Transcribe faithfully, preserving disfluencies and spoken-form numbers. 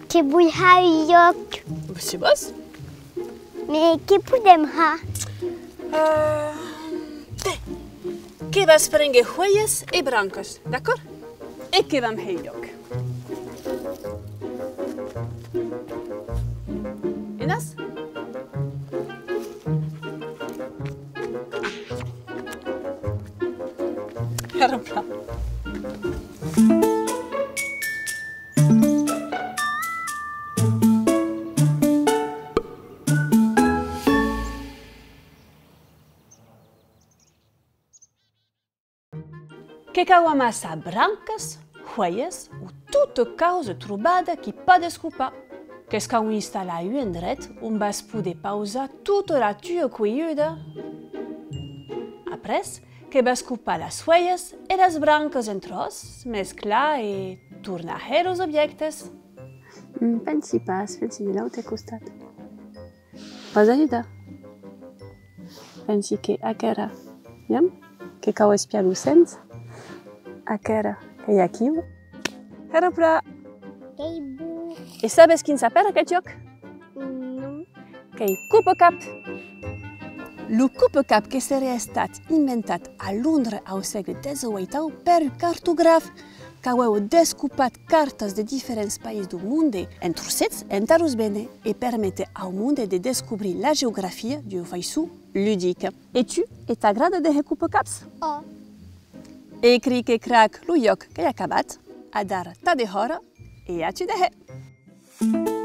Que voi har un jòc. Ben, se vòs. Mes que podèm har? Euh, tè, que vas prénguer huelhas e brancas, d'acòrd? E que vam hèr un jòc. Enas? Hèra plan. Que cau amassar brancas, huelhas o tota causa trobada qui pòdes copar. Que's cau installar un endret on vas poder pausar tota la tua cuelhuda. Après, que vas copar las huelhas e las brancas en tròç, mesclar e tornar hèr los objèctes. Mm, pensi pas, pensi de l'aute costat. Vòs ajudar? Pensi que aquera, viam, que cau espiar lo sens. Aquera qu'ei aquiu. Hèra plan! Qu'ei bon! E sabes quin s'apèra aqueth jòc? Non. Qu'ei Copacap! Lo Copacap que seré estat inventat a Londres au sègle dètz-e-ueitau per un cartograf qu'avèu descopat cartas de diferents país deu monde en trocets entà los véner e perméter au monde de descobrir la geografia d'ua faiçon ludica. E tu, e t'agrada de hèr copacaps? Ò! E cric e crac, lo jòc qu'ei acabat. Adara tà dehòra e a tu de hèr!